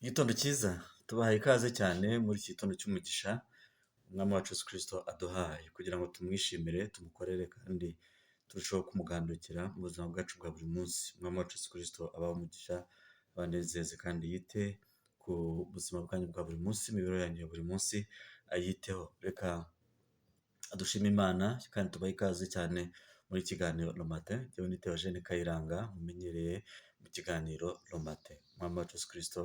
Igitondo cyiza, tubahaye ikaze cyane muri iki gitondo cy'umugisha Umwami wacu Yesu Kristo aduhaye kugira ngo tumwishimire, tumukorere kandi turusheho kumugandukira mu buzima bwacu bwa buri munsi. Umwami wacu Yesu Kristo abahe umugisha, abanezeze kandi yite ku buzima bwanyu bwa buri munsi, imibereho yanyu ya buri munsi ayiteho. Reka dushime Imana kandi tubahe ikaze cyane muri kiganiro Le Matin. Njyewe ni Theogene Kayiranga mumenyereye mu kiganiro Le Matin. Umwami wacu Yesu Kristo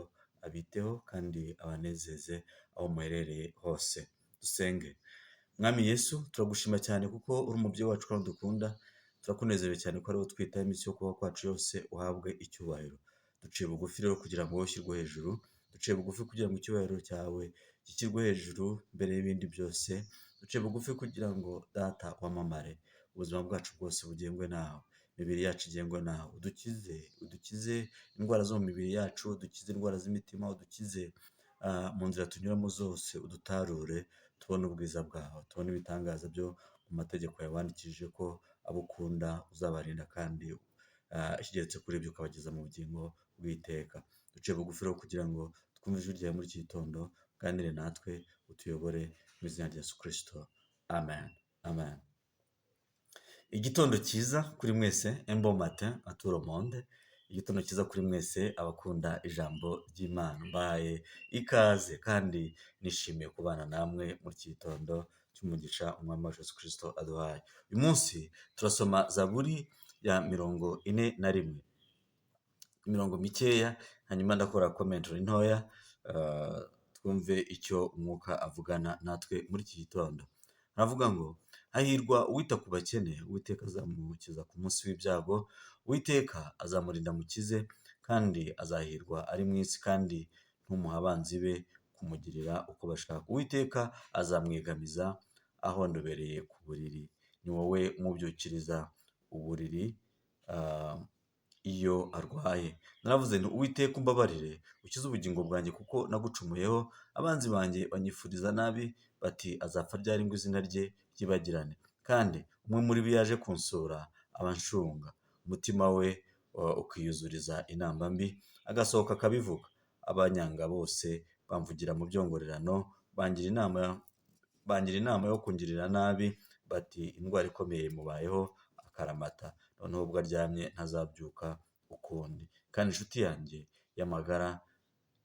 abiteho kandi abanezeze aho muherereye hose. Dusenge. Mwami Yesu, turagushima cyane kuko uri umubyeyi wacu kandi udukunda, turakunezerewe cyane ko ari wowe utwitaho iminsi yo kubaho kwacu yose, uhabwe icyubahiro. Duciye bugufi rero kugira ngo wowe ushyirwe hejuru, duciye bugufi kugira ngo icyubahiro cyawe gishyirwe hejuru mbere y'ibindi byose, duciye bugufi kugira ngo Data wamamare, ubuzima bwacu bwose bugengwe nawe, imibiri yacu igengwe nawe, udukize, udukize indwara zo mu mibiri yacu, udukize indwara z'imitima, udukize mu nzira tunyuramo zose, udutarure tubone ubwiza bwawe, tubone ibitangaza byo mu mategeko yawe wandikishije ko abo ukunda uzabarinda kandi ikigeretse kuri ibyo ukabageza mu bugingo bw'iteka. Duciye bugufi rero kugira ngo twumve ijwi ryawe muri iki gitondo, uganire natwe, utuyobore mu izina rya Yesu Kristo. Amen. Amen. Igitondo cyiza kuri mwese, un bon matin à tout le monde. Igitondo cyiza kuri mwese abakunda ijambo ry'Imana. Mbahaye ikaze kandi nishimiye kubana namwe muri iki gitondo cy'umugisha Umwami wacu Yesu Kristo aduhaye. Uyu munsi turasoma Zaburi ya 41. Imirongo mikeya, hanyuma ndakora commentary ntoya, twumve icyo Umwuka avugana natwe muri iki gitondo. Aravuga ngo: "Hahirwa uwita ku bakene, Uwiteka azamukiza ku munsi w'ibyago, Uwiteka azamurinda amukize, kandi azahirwa ari mu isi, kandi ntumuhe abanzi be kumugirira uko bashaka. Uwiteka azamwegamiza ahondobereye ku buriri, ni wowe umubyukiriza uburiri iyo arwaye. Naravuze nti: 'Uwiteka, umbabarire, ukize ubugingo bwanjye, kuko nagucumuyeho. Abanzi banjye banyifuriza nabi bati: 'Azapfa ryari ngo izina rye ryibagirane?' Kandi umwe muri bo yaje kunsura aba anshunga, umutima we ukiyuzuriza inama mbi, agasohoka akabivuga. Abanyanga bose bamvugira mu byongorerano, bangira inama yo kungirira nabi, bati: 'Indwara ikomeye imubayeho akaramata, noneho ubwo aryamye ntazabyuka ukundi.' Kandi inshuti yanjye y'amagara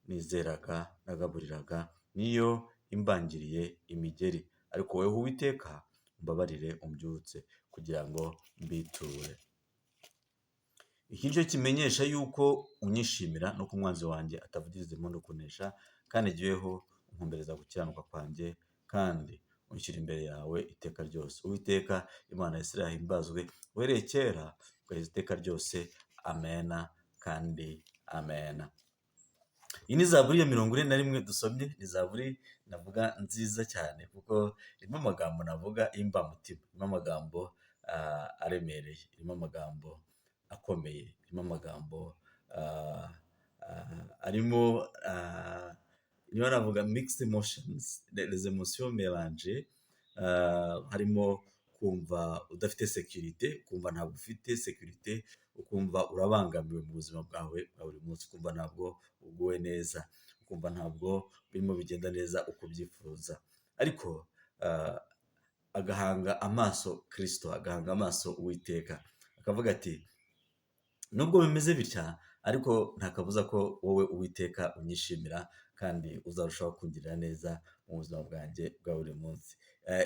nizeraga nagaburiraga niyo imbangiriye imigeri. Ariko wowe, Uwiteka, umbabarire umbyutse kugira ngo mbiture.' Iki nicyo kimenyesha yuko unyishimira, nuko umwanzi wanjye atavugiriza impundu kunesha. Kandi jyeweho unkombereza gukiranuka kwanjye, kandi unshyira imbere yawe iteka ryose. Uwiteka Imana ya Isirayeli ahimbazwe, uhereye kera ukageza iteka ryose. Amena kandi amena." Iyi ni Zaburi ya 41 dusomye. Ni zaburi navuga nziza cyane kuko irimo amagambo navuga y'imbamutima, irimo amagambo aremereye, irimo amagambo akomeye, irimo amagambo arimo, niba navuga, mixed emotions, les émotions mélangées. Harimo kumva udafite sécurité, ukumva ntabwo ufite sécurité, ukumva urabangamiwe mu buzima bwawe bwa buri munsi, ukumva ntabwo uguwe neza, ukumva ntabwo birimo bigenda neza uko ubyifuza. Ariko agahanga amaso Kirisito, agahanga amaso Uwiteka, akavuga ati: "Nubwo bimeze bitya, ariko nta kabuza ko wowe Uwiteka unyishimira kandi uzarushaho kungirira neza mu buzima bwanjye bwa buri munsi."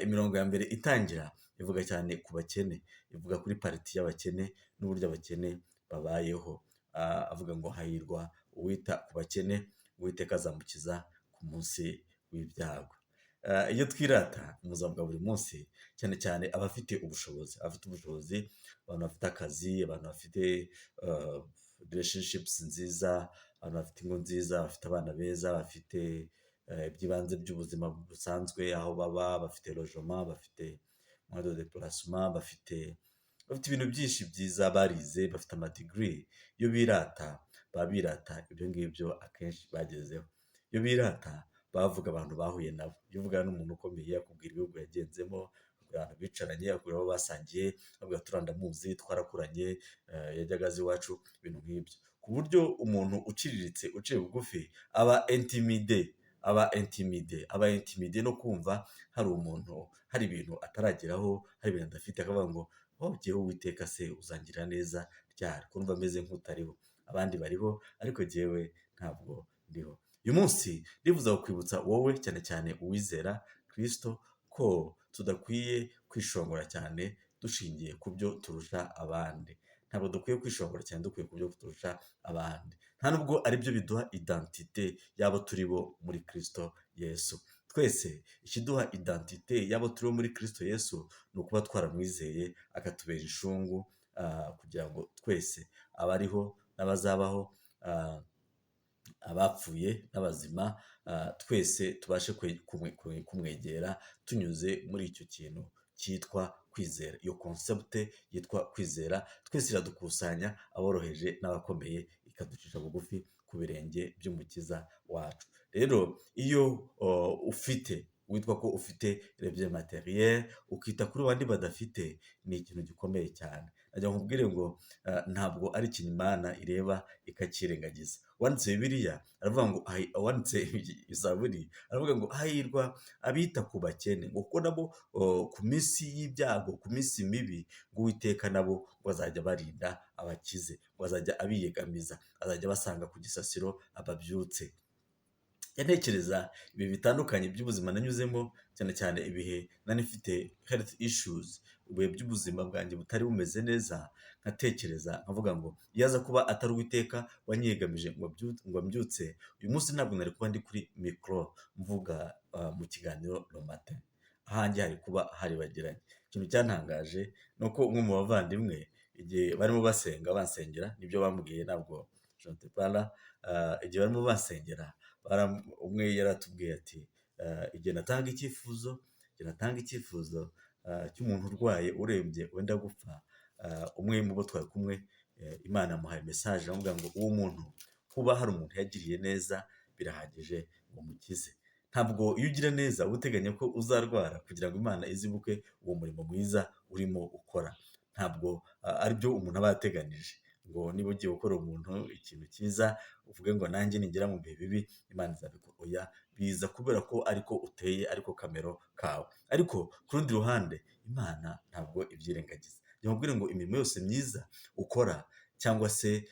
Imirongo ya mbere itangira ivuga cyane ku bakene, ivuga kuri partie y'abakene n'uburyo abakene babayeho. Avuga ngo: "Hahirwa uwita ku bakene, Uwiteka azamukiza ku munsi w'ibyago." Iyo twirata mu buzima bwa buri munsi, cyane cyane abafite ubushobozi, abantu bafite akazi, abantu bafite relationships nziza, abantu bafite ingo nziza, bafite abana beza, bafite iby'ibanze by'ubuzima busanzwe, aho baba, bafite logement, bafite moyen de déplacement, bafite ibintu byinshi byiza, barize, bafite ama degree, iyo birata baba birata ibyo ngibyo akenshi bagezeho. Iyo birata bavuga abantu bahuye nabo. Iyo uvugana n'umuntu ukomeye, akubwira ibihugu yagenzemo, akubwira abantu bicaranye, akubwira abo basangiye, akubwira ati: "Uriya ndamuzi, twarakuranye, yajyaga aza iwacu," ibintu nk'ibyo. ku buryo umuntu uciriritse, uciye bugufi, aba intimidé, aba intimidé, aba intimidé no kumva hari umuntu, hari ibintu atarageraho, hari ibintu adafite, akavuga ngo: "Oh, jyewe Uwiteka se uzangirira neza ryari, ko numva meze nk'utariho? Abandi bariho ariko jyewe ntabwo ndiho." Uyu munsi ndifuza kukwibutsa wowe, cyane cyane uwizera Kristo, ko tudakwiye kwishongora cyane dushingiye ku byo turusha abandi. Ntabwo dukwiye kwishongora cyane dukwiye ku byo turusha abandi. Nta nubwo ari byo biduha identité y'abo turi bo muri Kristo Yesu. Twese ikiduha identité y'abo turi bo muri Kristo Yesu ni ukuba twaramwizeye, akatubera incungu, kugira ngo twese, abariho n'abazabaho, abapfuye n'abazima, twese tubashe kumwegera tunyuze muri icyo kintu cyitwa kwizera. Iyo concept yitwa kwizera twese iradukusanya, aboroheje n'abakomeye, ikaducisha bugufi ku birenge by'Umukiza wacu. Rero iyo ufite, witwa ko ufite les matériels, ukita kuri bandi badafite, ni ikintu gikomeye cyane. Nagira ngo nkubwire ngo ntabwo ari ikintu Imana ireba ikakirengagiza. Uwanditse Bibiliya aravuga ngo, uwanditse Zaburi aravuga ngo: "Hahirwa abita ku bakene, ngo kuko nabo ku minsi y'ibyago, ku minsi mibi, ngo Uwiteka nabo ngo azajya barinda abakize, ngo azajya abiyegamiza, azajya abasanga ku gisasiro ababyutse." Ntekereza ibihe bitandukanye by'ubuzima nanyuzemo, cyane cyane ibihe nari mfite health issues, ibihe by'ubuzima bwanjye butari bumeze neza, nkatekereza nkavuga ngo iyo aza kuba atari Uwiteka wanyegamije ngo ambyutse, uyu munsi ntabwo nari kuba ndi kuri mikoro mvuga mu kiganiro Le Matin. Ahanjye hari kuba haribagiranye. Ikintu cyantangaje ni uko umwe mu bavandimwe, igihe barimo basenga bansengera, nibyo bambwiye, ntabwo je igihe barimo bansengera, umwe yaratubwiye ati: "Igihe natanga icyifuzo cy'umuntu urwaye, urembye, wenda gupfa, umwe mu bo twari kumwe, Imana yamuhaye message aramubwira ngo uwo muntu kuba hari umuntu yagiriye neza birahagije ngo mukize." Ntabwo iyo ugira neza uba uteganya ko uzarwara kugira ngo Imana izibuke uwo murimo mwiza urimo ukora. Ntabwo aribyo umuntu aba yateganije, ngo niba ugiye gukora umuntu ikintu cyiza uvuge ngo nanjye nigera mu bihe bibi Imana izabikora. Oya, biza kubera ko ariko uteye, ariko kamero kawe. Ariko ku rundi ruhande Imana ntabwo ibyirengagiza. Nkubwire ngo imirimo yose myiza ukora cyangwa se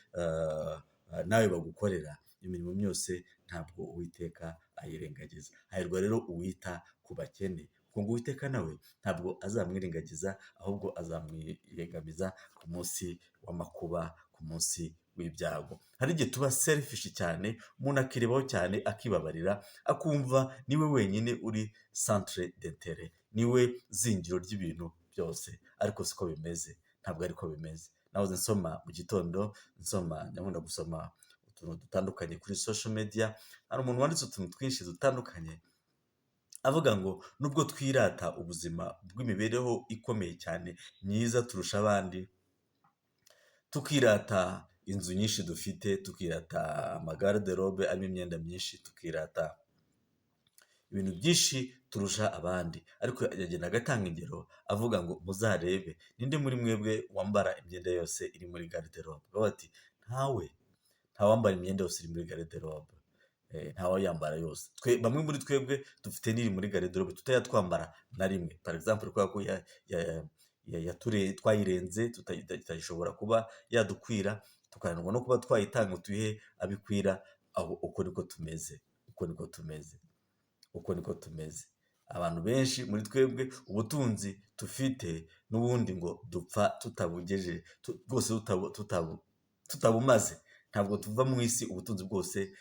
nawe bagukorera, imirimo yose ntabwo Uwiteka ayirengagiza. Hahirwa rero uwita ku bakene, kuko ngo Uwiteka nawe ntabwo azamwirengagiza, ahubwo azamwiyegamiza ku munsi w'amakuba, ku munsi w'ibyago. Hari igihe tuba selfish cyane, umuntu akirebaho cyane, akibabarira, akumva niwe wenyine uri centre d'intérêt, niwe zingiro ry'ibintu byose, ariko siko bimeze, ntabwo ariko bimeze. Nahoze nsoma mu gitondo, nsoma, nkunda gusoma utuntu dutandukanye kuri social media, hari umuntu wanditse utuntu twinshi dutandukanye avuga ngo nubwo twirata ubuzima bw'imibereho ikomeye cyane myiza turusha abandi, tukirata inzu nyinshi dufite, tukirata amagarde-robe arimo imyenda myinshi, tukirata ibintu byinshi turusha abandi, ariko yagenda agatanga ingero avuga ngo muzarebe ninde muri mwebwe wambara imyenda yose iri muri garde-robe? Bati ntawe, ntawambara imyenda yose iri muri garde-robe, ntawayambara yose. Twe bamwe muri twebwe dufite n'iri muri garde-robe tutajya twambara na rimwe, par exemple kubera ko twayirenze, tutayishobora kuba yadukwira, tukananirwa no kuba twayitanga ngo tuyihe abikwira. Aho uko niko tumeze, uko niko tumeze, uko niko tumeze. Abantu benshi muri twebwe ubutunzi dufite n'ubundi ngo dupfa tutabugeje bwose, tutabumaze. Ntabwo tuva mu isi ubutunzi bwose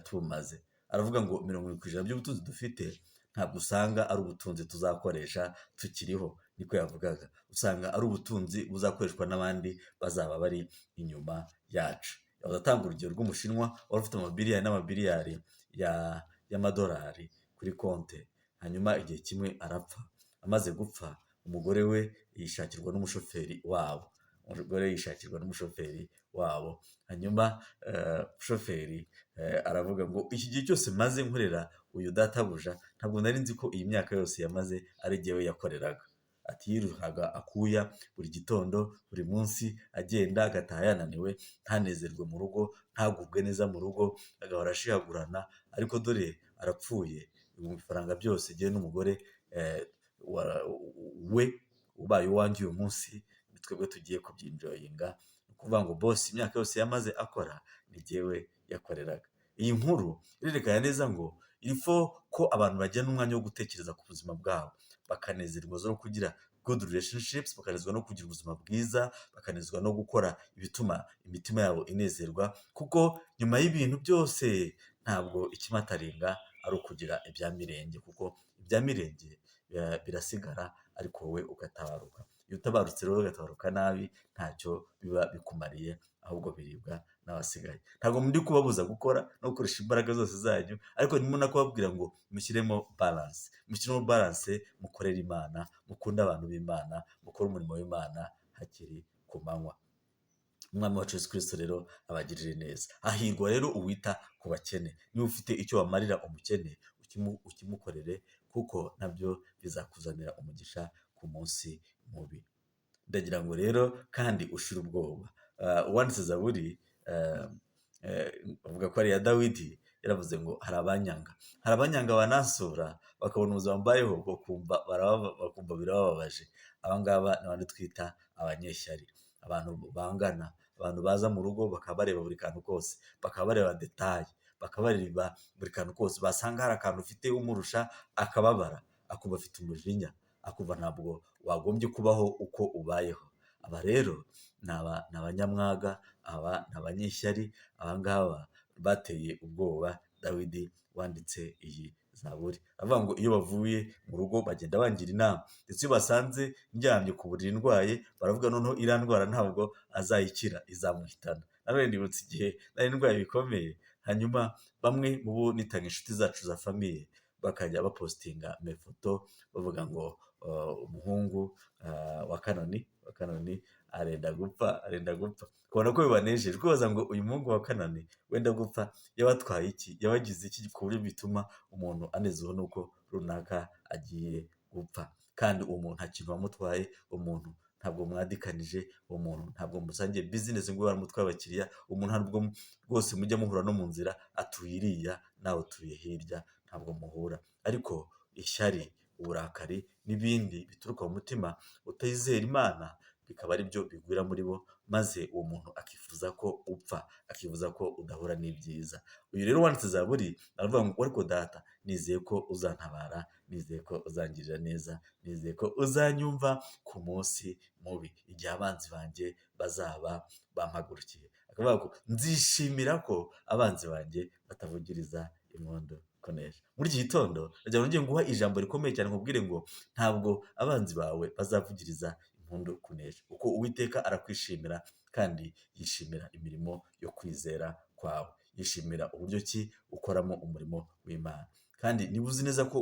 tubumaze. Aravuga ngo 70% by'ubutunzi dufite ntabwo usanga ari ubutunzi tuzakoresha tukiriho, niko yavugaga. Usanga ari ubutunzi buzakoreshwa n'abandi bazaba bari inyuma yacu. Atanga urugero rw'Umushinwa wari ufite amabiliyari n'amabiliyari y'amadolari kuri konte, hanyuma igihe kimwe arapfa. Amaze gupfa, umugore we yishakirwa n'umushoferi wabo, umugore yishakirwa n'umushoferi wabo, hanyuma shoferi aravuga ngo iki gihe cyose maze nkorera uyu databuja, ntabwo nari nzi ko iyi myaka yose yamaze ari jyewe yakoreraga. Ati yiruhaga akuya buri gitondo, buri munsi agenda agataha yananiwe, ntanezerwe mu rugo, ntagubwe neza mu rugo, agahora ashihagurana, ariko dore arapfuye, ibifaranga byose jyewe n'umugore we ubaye uwanjye uyu munsi, ni twebwe tugiye kubyinjoyinga. Ni ukuvuga ngo boss imyaka yose yamaze akora ni jyewe yakoreraga. Iyi nkuru irerekana neza ngo il faut ko abantu bagira n'umwanya wo gutekereza ku buzima bwabo, bakanezerwa no kugira good relationships, bakanezerwa no kugira ubuzima bwiza, bakanezerwa no gukora ibituma imitima yabo inezerwa, kuko nyuma y'ibintu byose ntabwo ikimatteringa ari ukugira ibya mirenge, kuko ibya mirenge birasigara ariko wowe ugatabaruka. Iyo utabarutse rero ugatabaruka nabi ntacyo biba bikumariye, ahubwo biribwa n'abasigaye. Ntabwo ndi kubabuza gukora no gukoresha imbaraga zose zanyu, ariko ndimo no kubabwira ngo mushyiremo balance, mushyiremo balance, mukorere Imana, mukunde abantu b'Imana, mukore umurimo w'Imana hakiri ku manywa. Umwami wacu Yesu Kristo rero abagirire neza. Hahirwa rero uwita ku bakene. Niba ufite icyo wamarira umukene ukimukorere, kuko nabyo bizakuzanira umugisha ku munsi mubi. Ndagira ngo rero kandi ushire ubwoba. Uwanditse Zaburi avuga ko ari iya Dawidi, yaravuze ngo hari abanyanga, hari abanyanga banansura bakabona ubuzima mbayeho bakumva birabababaje. Aba ngaba ni abandi twita abanyeshyari, abantu bangana, abantu baza mu rugo bakaba bareba buri kantu kose, bakaba bareba détail, bakaba bareba buri kantu kose, basanga hari akantu ufite umurusha akababara, akumva afite umujinya, akumva ntabwo wagombye kubaho uko ubayeho. Aba rero ni abanyamwaga, aba ni abanyeshyari, aba ngaba bateye ubwoba Dawidi wanditse iyi zaburi. Aravuga ngo iyo bavuye mu rugo bagenda bangira inama, ndetse iyo basanze ndyamye ku buriri ndwaye, baravuga noneho iriya ndwara ntabwo azayikira izamuhitana. Nanone nibutse igihe nari ndwaye bikomeye, hanyuma bamwe mu bo nitaga inshuti zacu za famille bakajya bapostinga amafoto bavuga ngo umuhungu wa Kanoni arenda gupfa, arenda gupfa. Ukabona ko bibanejeje, kwibaza ngo uyu muhungu wa Kanoni wenda gupfa yabatwaye iki, yabagize iki ku buryo bituma umuntu anezezwa n'uko runaka agiye gupfa, kandi uwo muntu nta kintu wamutwaye, uwo muntu ntabwo mwadikanije, uwo muntu ntabwo musangiye business ngo ube waramutwaye abakiriya, uwo muntu ntabwo rwose mujya muhura no mu nzira, atuye iriya nawe utuye hirya, ntabwo muhura. Ariko ishyari, uburakari n'ibindi bituruka mu mutima utizera Imana bikaba ari byo bigwira muri bo, maze uwo muntu akifuza ko upfa, akifuza ko udahura n'ibyiza. Uyu rero wanditse Zaburi aravuga ngo ariko data nizeye ko uzantabara, nizeye ko uzangirira neza, nizeye ko uzanyumva ku munsi mubi, igihe abanzi banjye bazaba bampagurukiye. Akavuga ngo nzishimira ko abanzi banjye batavugiriza impundu kunesha. Muri iki gitondo ndagira ngo nongere nguhe ijambo rikomeye cyane, nkubwire ngo ntabwo abanzi bawe bazavugiriza impundu kunesha, kuko Uwiteka arakwishimira kandi yishimira imirimo yo kwizera kwawe, yishimira uburyo ki ukoramo umurimo w'Imana. Kandi niba uzi neza ko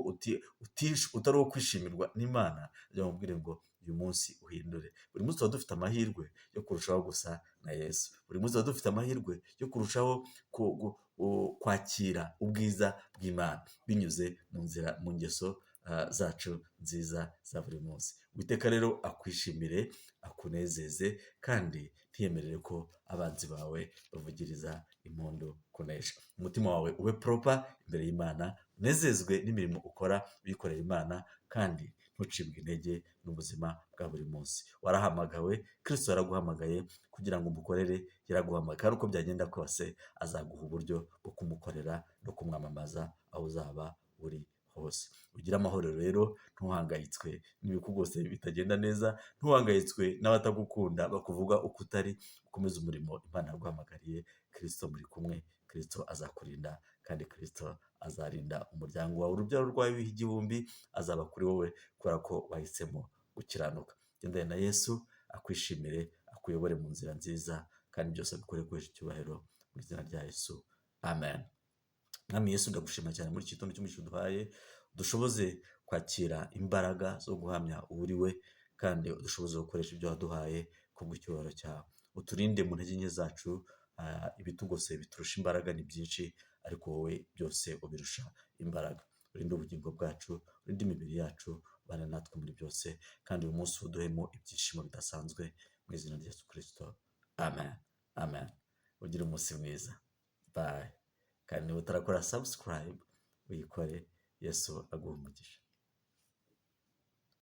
utari uwo kwishimirwa n'Imana, ndagira ngo nkubwire ngo uyu munsi uhindure. Buri munsi tuba dufite amahirwe yo kurushaho gusa na Yesu. Buri munsi tuba dufite amahirwe yo kurushaho kwakira ubwiza bw'Imana binyuze mu nzira, mu ngeso zacu nziza za buri munsi. Uwiteka rero akwishimire, akunezeze, kandi ntiyemerere ko abanzi bawe bavugiriza impundu kunesha. Umutima wawe ube proper imbere y'Imana, unezezwe n'imirimo ukora uyikorera Imana, kandi ntucibwe intege n'ubuzima bwa buri munsi. Warahamagawe, Kristo yaraguhamagaye kugira ngo umukorere, yaraguhamagaye kandi uko byagenda kose azaguha uburyo bwo kumukorera no kumwamamaza aho uzaba uri hose. Ugire amahoro rero, ntuhangayitswe n'ibikugose bitagenda neza, ntuhangayitswe n'abatagukunda bakuvuga uko utari, ukomeze umurimo Imana yaguhamagariye, Kristo muri kumwe, Kristo azakurinda kandi Kristo azarinda umuryango wawe, urubyaro rwawe igihumbi azaba kuri wowe kubera ko wahisemo gukiranuka. Gendana na Yesu akwishimire, akuyobore mu nzira nziza kandi byose abikore guhesha icyubahiro mu izina rya Yesu, amen. Mwami Yesu, ndagushima cyane muri iki gitondo cy'umugisha uduhaye, udushoboze kwakira imbaraga zo guhamya uwo uri we, kandi udushoboze gukoresha ibyo waduhaye kubw'icyubahiro cyawe. Uturinde mu ntege nke zacu, ibitugose biturusha imbaraga ni byinshi, ariko wowe byose ubirusha imbaraga. Urinde ubugingo bwacu, urinde imibiri yacu, Bana natwe muri byose, kandi uyu munsi uduhemo ibyishimo bidasanzwe mu izina rya Yesu Kristo. Amen, amen. Ugire umunsi mwiza. Bye. Kandi niba utarakora subscribe, uyikore. Yesu aguha umugisha.